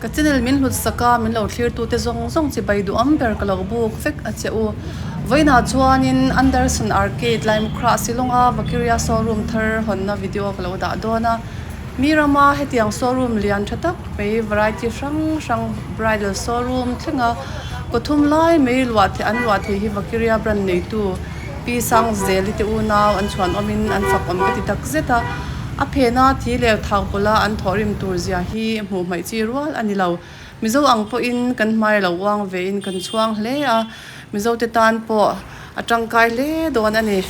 Ka channel min hlut sak a, min lo thlir tute zawng zawng chi bai duh am ber ka lo buk vek a che u. Vawiinah chuanin Anderson Arcade Laimukhrah Shillong-a Vakiria showroom thar hawnna video ka lo dah dawn a. Mi rama hetiang showroom lian tha tak mai variety hrang hrang bridal showroom thlenga kawthum lai mai luah theih an luah theih hi Vakiria brand neitu Pi Sangzeli te unau an chhuan awmin an fak awm ka ti tak zet a, a phena thi leh thau pawla an thawhrim tur zia hi hmuh hmaih chi rual a ni lo. Mizo ang pawhin kan hmai lo uang vein kan chhuang hle a, Mizo te tan pawh a tangkai hle dawn a ni.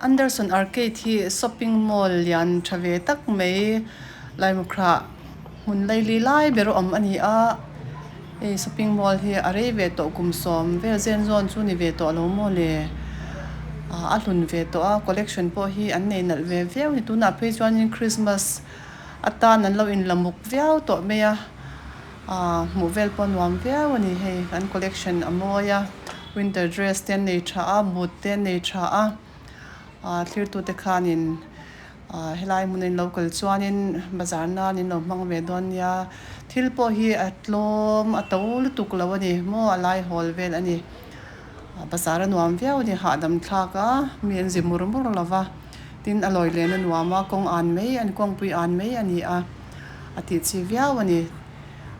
Anderson Arcade hi shopping mall lian tha ve tak mai Laimukhra hmun laili lai ber a awm a ni a hei shopping mall hi a rei ve tawh kum sawm vel zen zawn chu ni ve tawh lo maw le ah a hlun ve tawh a collection pawh hi an nei nalh ve viau a ni tunah phei chuanin christmas atan an lo inla muk viau tawh mai a. Aaa hmuh vel pawh nuam viau a ni hei an collection a mawi a winter dress te an nei tha a boot te an nei tha a aaa thlir tute khanin aaa helai hmun a in lo kal chuanin bazar nan in lo hmang ve dawn nia thil pawh hi a tlawm a to lutuk lo a ni maw a lai hawl vel a ni bazar a nuam viau a ni hahdam thlak a mi an zi mur mur lo va tin a lawi len a nuam a kawng an mai a ni kawngpui an mai a ni a. a tih chi viau a ni.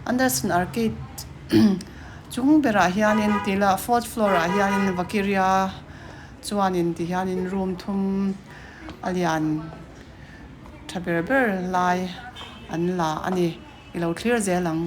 Anderson Arcade chung berah hianin tih lah fourth floor ah hianin Vakiria chuanin ti hianin room thum a lian tha ber ber lai an la a ni. I lo thlir zel ang.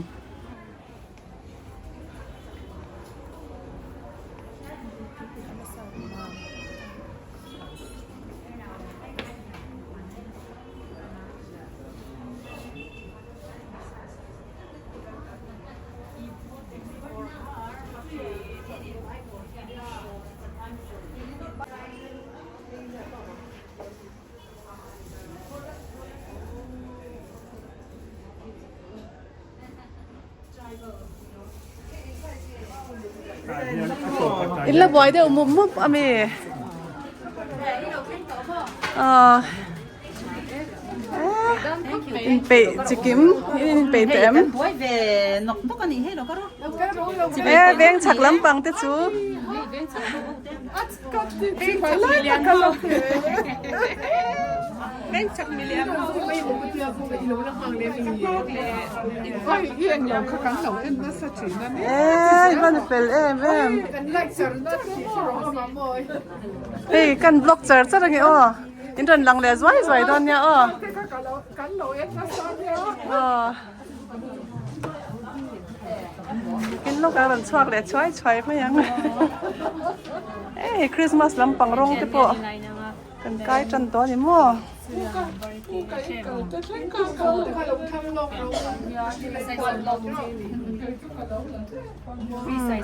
In la buai deuh mup mup a mi ah inpeih chikim in inpeih teh em e veng chhak lampang te chu. Eee i van fel em em hei kan vlog char char ange aw in rawn lang leh zuai zuai dawn nia aw aw. In lawk a rawn chhuak leh chhuai chhuai mai ang hei Christmas lampang rawng te pawh kan kai tan tawh a ni maw.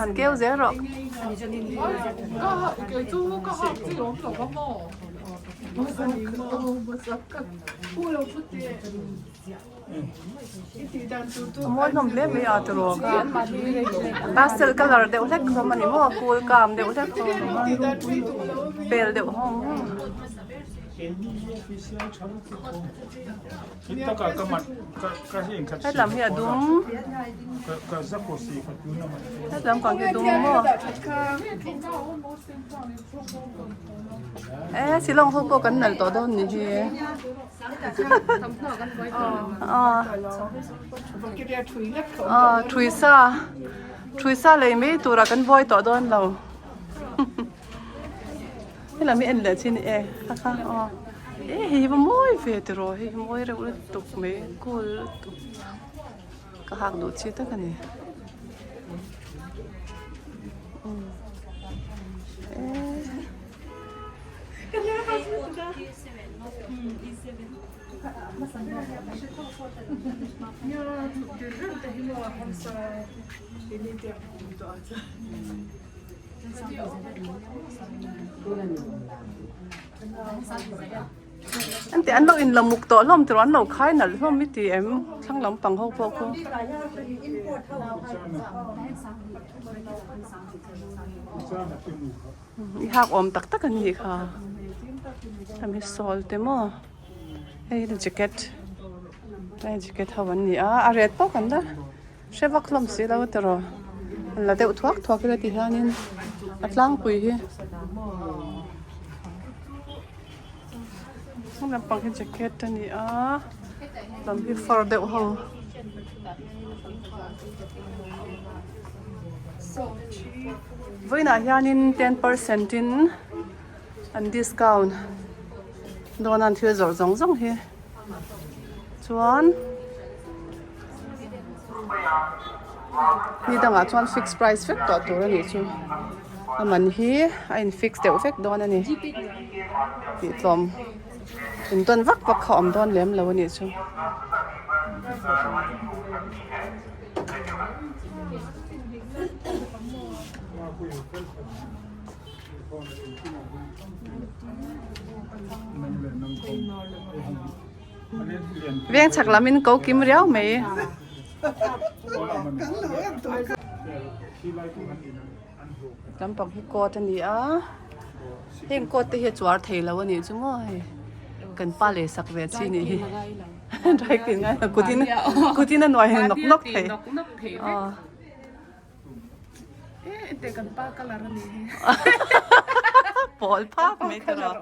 Han keu zel rawh. A mawi hlawm hle mai a tiraw kha pastel colour deuh hlek hlawm a ni maw cool calm deuh hlek hlawm pel deuh hlawm. Hetlam hi a dum hetlam pang hi a dum maw e Shillong ho pawh kan nalh tawh dawn ni hi aw thui sa thui sa lei mai turah kan buai tawh dawn lo. Helam hi en leh chin e kha kha aw e hei hi va mawi ve tiraw hei hi mawi reuh lutuk mai cool lutuk ka hak duh chi tak a ni An ti an lo in la muk tawh hlawm tiraw an lo khai nalh hlawm i ti em thlang lampang ho pawh khu. I hak awm tak tak an nih kha hemi sawl te maw hei hi jacket hei jacket ho an ni a a ret pawh kan la hre vak hlawm si lo tiraw an la deuh thuak thuak ila ti hianin a tlangpui hi heng lampang hi jacket a ni a lam hi fur deuh ho. Vawiinah hianin 10% in an discount dawn a an thil zawrh zawng zawng hi chuan ni dangah chuan fix price vek tawh tur a nih chu a man hi a in fix deuh vek dawn a ni tih tlawm intawn vak vak kha a awm dawn lem lo a nih chu. Veng chhak lam in ko kim riau mai. Lampang hi coat a ni a heng coat te hi a chuar thei lo a nih chu maw hei kan pa leh sak ve chi nih hi dry clean ngai lo kut in kut in a nuai nawk nawk thei aw. Pawl phak mai ta rawh.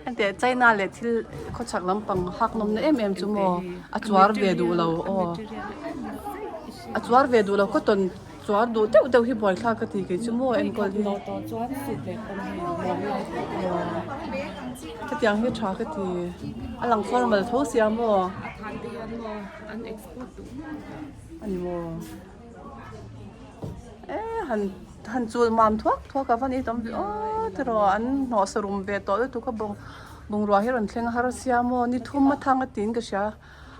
Henteh China leh thil khawchhak lampang hak nawmna em em chu maw a chuar ve duh lo aw a chuar ve duh lo cotton chuar duh deuh deuh hi buaithlak ka ti kei chu maw enkawl hi hetiang hi tha ka ti a lang formal tho sia maw. A ni maw? E han han chul mam thuak thuak a va ni tam ve aw tiraw an hnawh sa rum ve tawh lutuk a bawng bungrua hi rawn thleng har sia maw ni thum a thang a tiin ka hria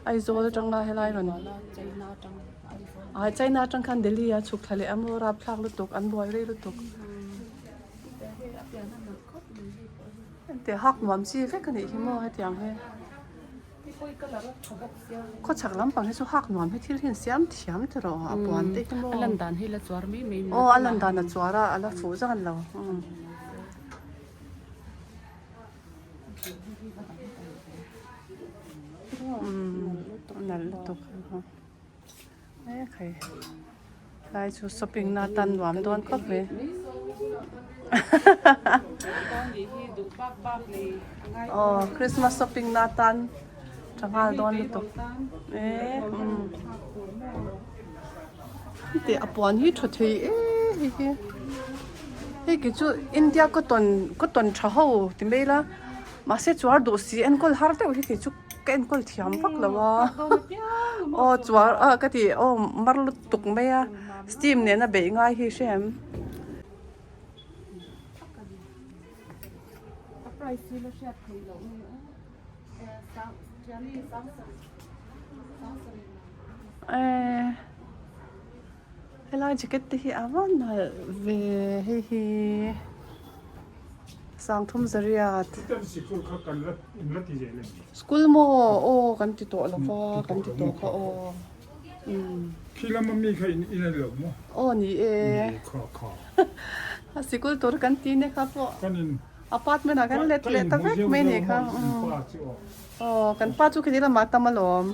Aizawl atanga helai rawn ah China atang khan Delhi a chhuk thla leh a maw rapthlak lutuk an buai rei lutuk hetiang hak nuam chi vek a nih hi maw hetiang hi. Khawchhak lampang hi chu hak nuam hi thil hi an siam thiam ti rawh a puan te hi maw. A lan dan hi la chuar mai mai Aw a lan dan a chuar a a la fuh zan lo. A nalh lutuk e khai lai chu shopping na tan nuam dawn khawp mai. Aw Christmas shopping na tan tha nghal dawn lutuk e tih a puan hi tha thei em hei hi hei ki chu India cotton cotton tha ho ti mai ila mahse chuar duh si enkawl har deuh hi kei chu. Ka enkawl thiam vak lo a aw chuar ah ka ti aw mar lutuk mai a steam nena beih ngai hi hre em. Eh helai jacket te hi a va nalh ve hei hi. Sangthum zariat. School maw aw kan ti tawh lo va kan ti tawh kha aw. Khi lama mi kha in in lo maw? Aw ni e. Kha kha. A sikul tur kan ti ne kha pawh. Kan in. Apartment ah kan let leh ta vek mai nih kha. Aw kan pa chu khiti lamah a tam alawm.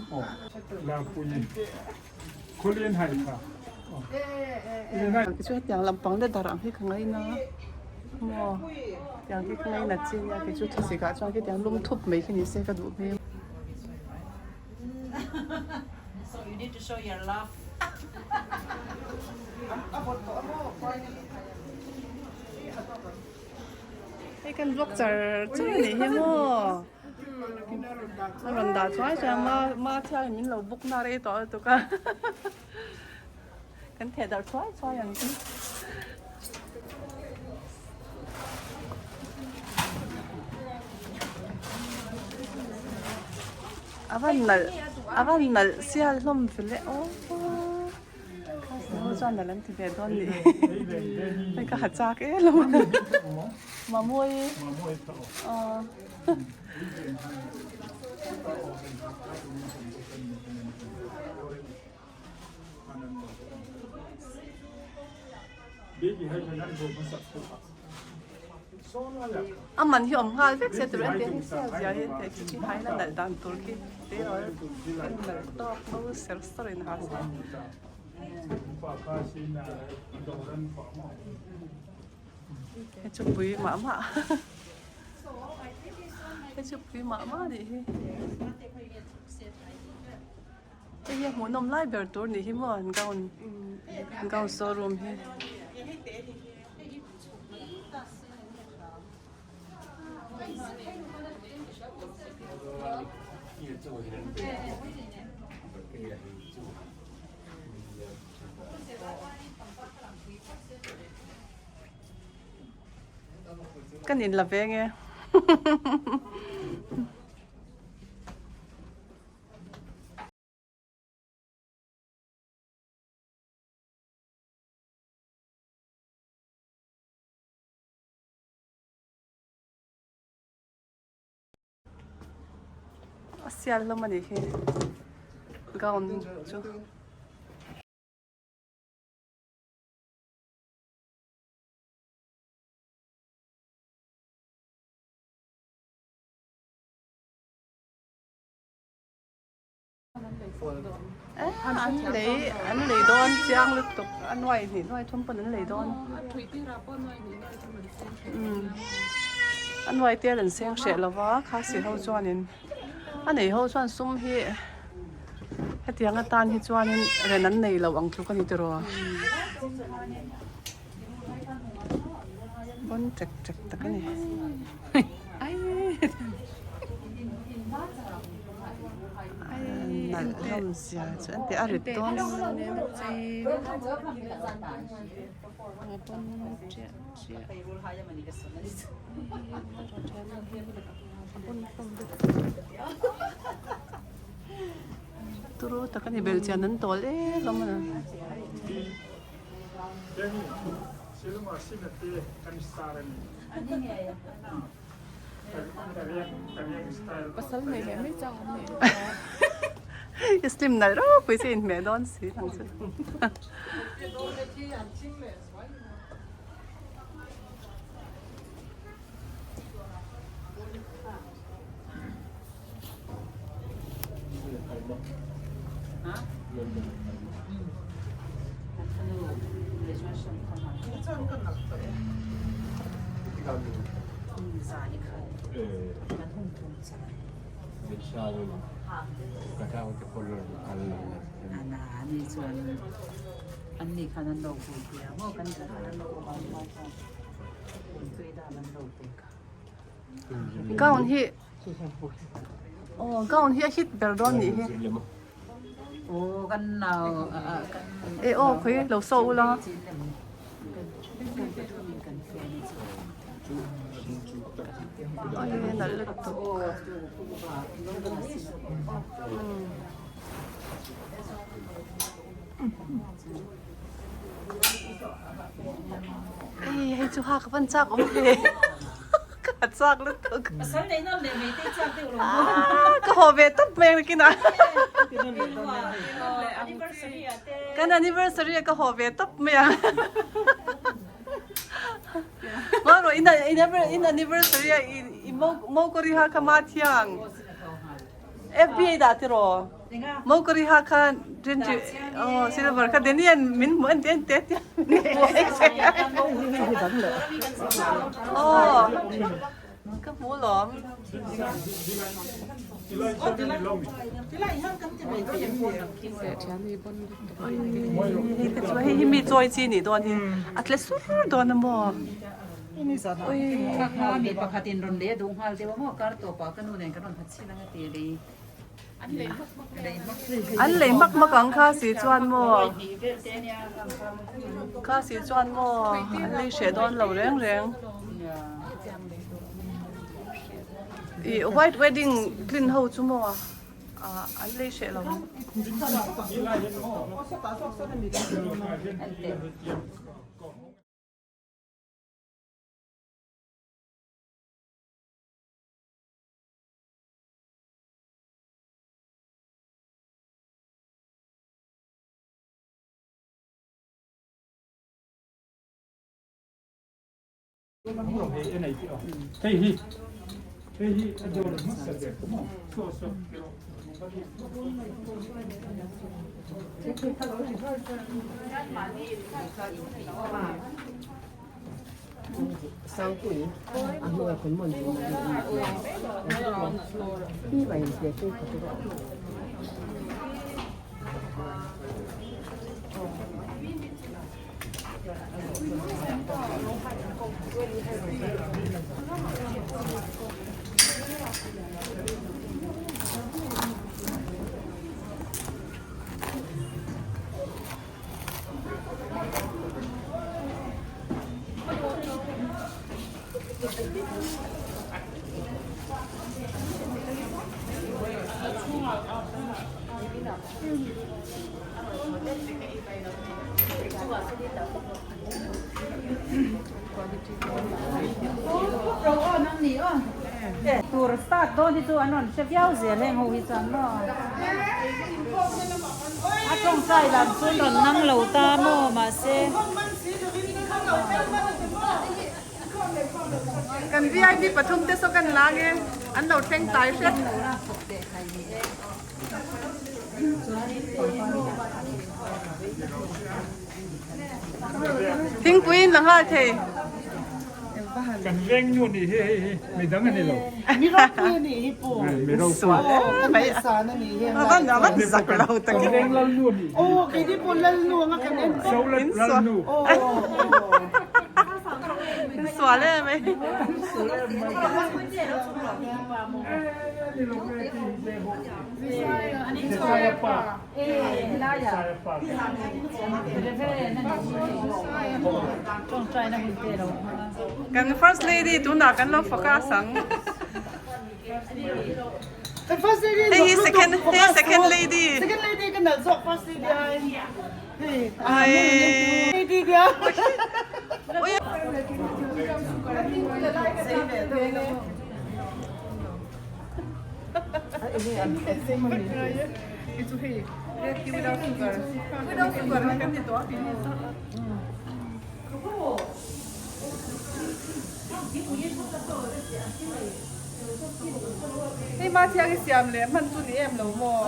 Keichu hetiang lampang leh dar ang hi ka ngaina maw tiang hi ka ngaina chi ania keichu thlasik ah chuan khitiang lum thup mai khi ni se ka duh hmel. Hei kan vlog char char a nih hi maw a rawn dah chuai chuai a ma ma thiangin min lo bawk na rei tawh lutuk a kan theh darh chuai chuai ang chu. A van nalh a van nalh sial hlawm fel e aw. Ho chuan nalh an ti ve dawn ni hei ka ha chak em lo Mamawii aw A man hi awm nghal vek se tur entir hi sial zia hi entir khi khi hain a nalh dan tur khi tirawl en nalh tawk no ser sawr in ha se. Hei chu pui mah mah hei chu pui mah mah anih hi. Hei hi a hmuhnawm lai ber tur nih hi maw an gown gown showroom hi. Kan in la veng e. A sial hlawm a nih hi gown chu. An lei an lei dawn chiang lutuk a nuai hnih nuai thum pawn an lei dawn a nuai te an seng hreh lova khasi ho chuanin a nei ho chuan sum hi hetiang atan hi chuanin ren an nei lo ang tluk a ni tiraw bon ṭek ṭek tak a ni. Nalh hlawm zia chu an ti a rit dawn turu tak a ni belhchian an tawl em a. I slim nalh ropui che inhmeh dawn si ang chu. Gown hi aw gown hi a hit ber dawn nih hi e aw khawi lo saw ula ai nalh lutuk Ei hei chu ha ka van chak awm hle ka ha chak lutuk ka haw ve tawp mai ang kinah kan anniversary ah ka haw ve tawp mai ang. Ngawi rawh in anniversary a i mo kawri ha kha ma thiang. FBI dah tiraw? Mo kawri ha kha twenty oh silver kha Daniel min hmu en te en te tia min hmu oh ka hmu lawm. Hei hi mi chawi chi nih dawn hi a tle sur dawn a maw. Mi pakhatin rawn leh duh nghal deuh a maw kar tawpah ka nu nen kan rawn ha chhin ang a ti lei. An lei hmak hmak ang kha si chuan maw kha si chuan maw an lei hreh dawn lo reng reng. Ih white wedding tlin ho chu maw ah an lei hreh lo. Tur start dawn hi chu an rawn hre viau zel heng ho hi chuan maw a tawngtai lam chu an rawn nang lo ta maw mahse. Kan vip pathum te saw kan lang e an lo thleng tlai hret. Thingpui in la nghal thei. Kan veng nu nih hi hei hi midang a ni lo. Mi ropui a nih hi pu. Mi ropui. Aw ka ngaihsan a nih hi. A van a van zak lo tak. Kan veng lal nu nih hi. Aw keini pawh lal nu anga kan en vek. So lal nu. Aw. Sual em ai. Kan first lady tunah kan lo focus ang. First lady Hei hi second hei second lady. Second lady ka nalh zawk first lady ai. Hei. Ai. Lady dia. Hei ma thiang i siam leh hman chu ni em lo maw?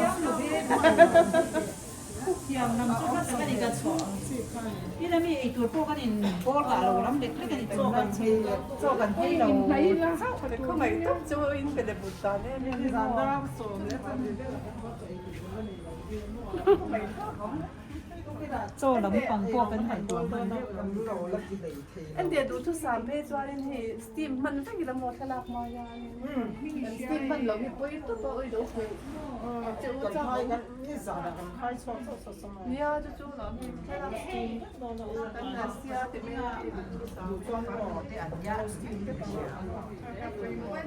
Siam lam chu hmasa kan in chhuah ang chi kha ila mi eitur pawh kan in bawr dah lo lam lek lek a ni chaw kan phei chaw kan phei lo chauh khaw mai tawp chu in pe leh but dan em em zan dar sawm leh chaw lam pang pawh kan ngaihtuah hman deuh Entir duhthusam phei chuanin hei steam hman vek ila maw thlalak hma hianin kan steam hman loh hi pawi tawp a ui lo hmuh che u chak awm nia chu chu lam hei thlalak steam vek dawn a kan la sia ti mai a hei duhthusam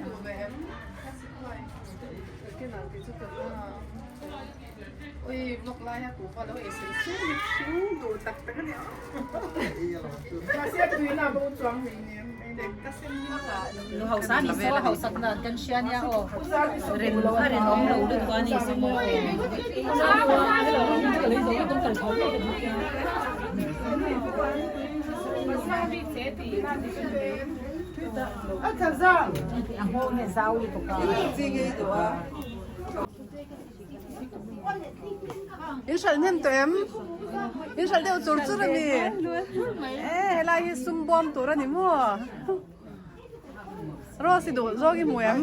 duh ve em Ui vlog lai a kuhva lo ei seng seng hi hring duh tak tak a nia. Mahse a tui na bo chuang hei nen ka sen hi maw. Nu hausa ni saw hausak dan kan hria nia aw ren a ren awm lo lutuk a ni saw maw. In hralh hnem tawh em? In hralh deuh chur chur a mi? E helai hi sum bawm tur a ni maw? Rose i duh zawk i hmu em?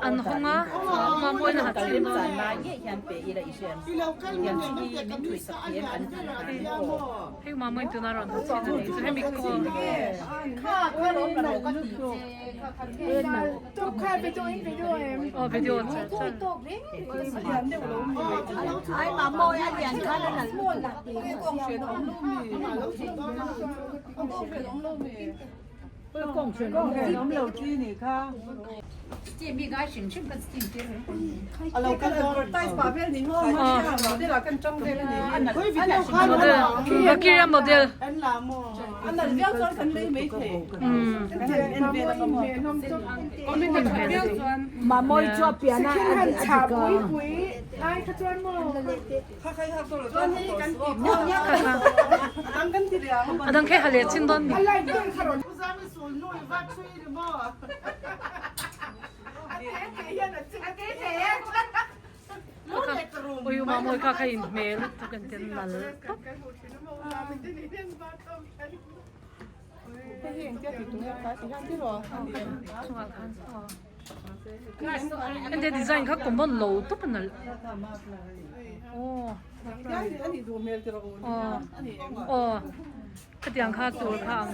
An hawng a Mamawina ha chin dawn. Hei Mamawin tuna rawn ha chin a ni chu hemi call. Aw video char char. Valkyria model. A dang khe ha leh chin dawn ni. Ui uma mawi kha kha in hmel lutuk en ten nal tawp. Chungah khan aw. Ente design kha common lo tawp a nalh. Aw. Aw. Aw. Khatiang kha tur kha ang.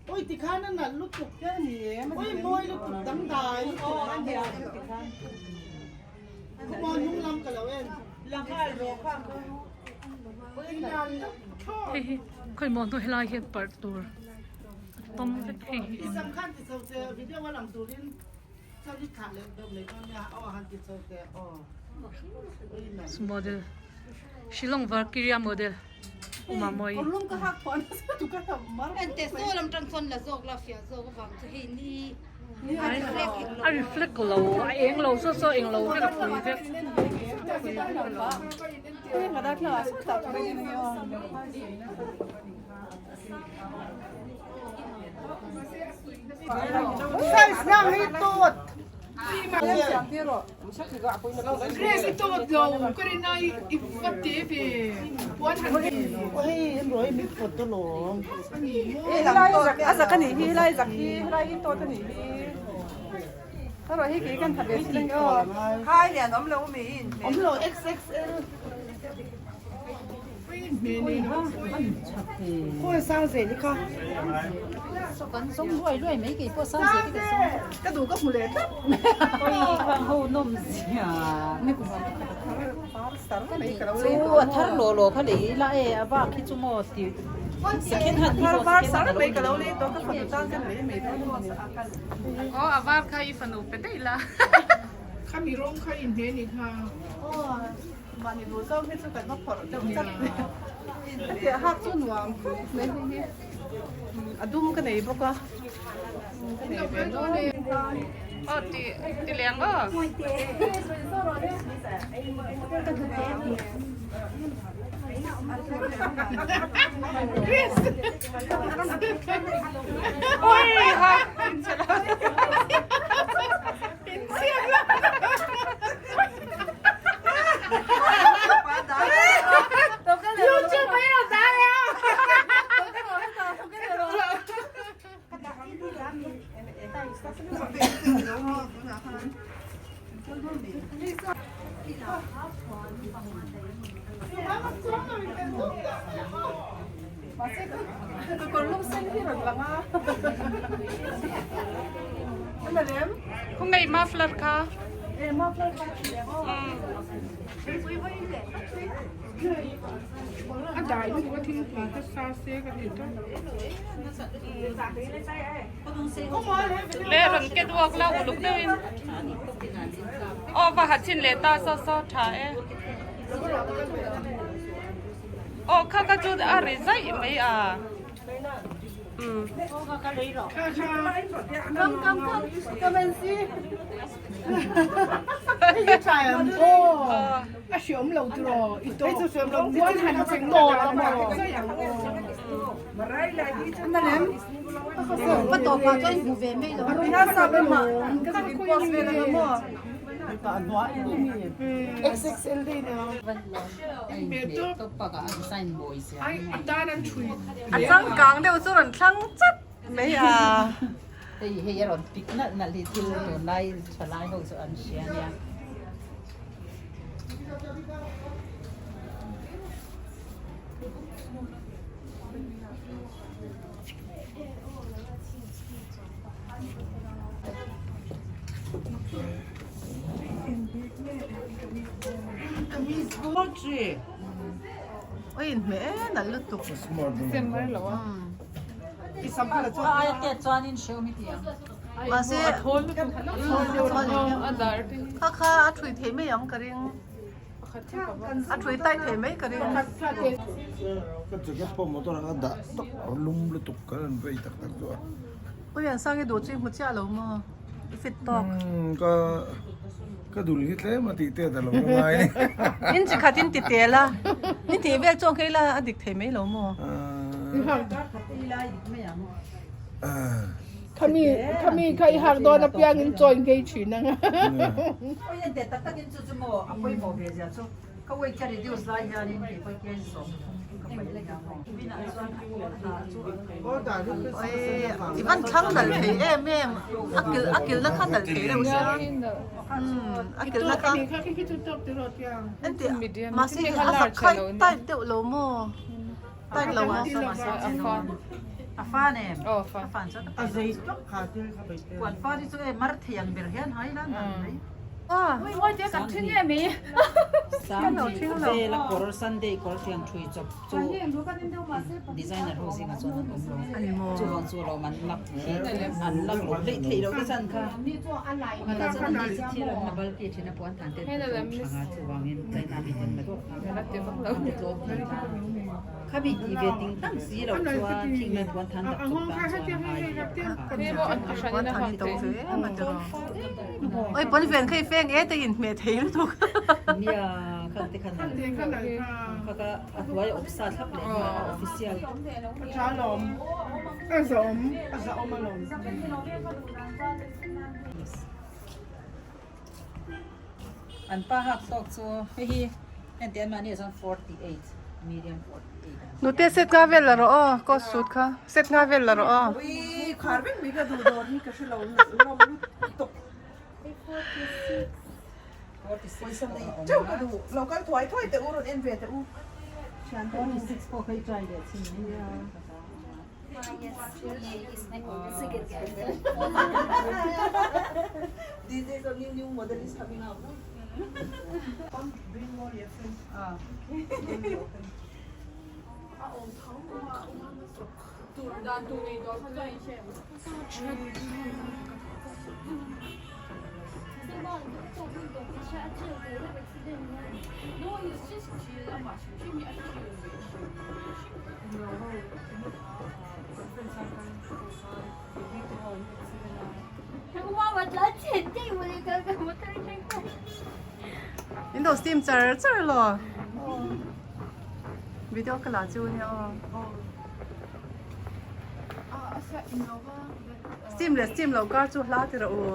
Hei hi khawi maw hnu helai hian parh tur a tawm vek hei hi. Model Shillong Valkyria model Uma Mawi. A reflect lo a eng lo saw saw eng lo vek a phui vek. Aw a var kha i fanu pe daih la. Mahni duh zawng hi chu kan va phawrh deuh chat mai a. A piah hak chu nuam khawp mai hei hi. A dum ka nei bawk a. Ka nei ve nual a. Aw ti ti leng aw. Ui ha. Khawngaih muffler kha. A dai lutuk a thingpui kha sa se ka ti tawp. Le rawn ket uak la uluk deuhin aw va ha chin leh ta saw saw tha e aw kha kha chu a ri zaih mai a. Come come come come and see. A hriam lo tiraw i tawp puan han cheng tawp a maw. Ka tawpah chuan hmu ve mai lo. A changkang deuh chu rawn thlang chat mai a. Hei hei a rawn pik nalh nalh hi thil tunlai thalai ho chu an hria nia. Oi inhmeh e nalh lutuk. Mahse a thawl lutuk kha kha a thui thei mai ang ka ring. A thui tai thei mai ka ring. Ka jacket pawh motor ah ka dah tawp a lum lutuk kan rawn vei tak tak chu a. Oi an sang i duh chu i hmu chiah lo maw? I fit tawk. Ka ka dul hi tlem a tih te a lo la ngai. In chi khat in ti tel a, ni tih vel chuan kei la a dik thei mai lo maw? Khami khami kha i hak dawn apiangin chaw in nghei thin ang a. Oi en teh tak takin chu chu maw a pawimawh ve zia chu ka weight ka reduce lai hianin kei pawh hian 30 ka paih leh ang aw. Kuminah chuan a chu Oi i van thlang nalh thei em em a kilh a kilhna kha nalh thei reuh sia a kilhna kha engti mahse a zak khai tight deuh lo maw. Tight lo a. A fa nem. A fa chu a zei tawp kha thil kha bai te. Puan fa hi chu e mar thei ang ber hian hai lan han mai. Ui ui te kan thing em i. Sang vela kawr Sunday kawr tiang thui chawp chu designer ho zinga chuan an awm lo. Chuvang chu lawm an lak hi an lak lo hleih theih loh te chan kha. Pakhatah chuan an ni chu thil an la bulky thin a puan than te an tlawm tha nga chuvangin China mi ten la tlawm thei ta. Khabi tih ve ting tang si loh chuan thing hian puan than dap chawp tan chuan a ai hi a Puan than hi to ve em a tiraw. Oi pawn ven kha i feng e te in hmeh thei lutuk. Nia khang te khan kha ka a hnuai a awm sa thlap leh nghal a official. A lawm a zawm a zawm a lawm. An pa hak tawk chu hei hi heng an mahni ah chuan 48 medium 48 an Nute set nga vel la rawh aw coat suit kha set nga vel la rawh aw. Ui khar vek mai ka duh dawn hi ka hre lo lawm lutuk. 46 Pawisa nei teuh ka duh lo kal thuai thuai teh u rawn en ve teh u. 46 pawh kha i try leh chin mai. These days a new new model is coming out no? Come bring more your friends. Ah. In lo steam char char lo video ka la chu nia aw steam leh steam lo kar chu hla ti rawh u.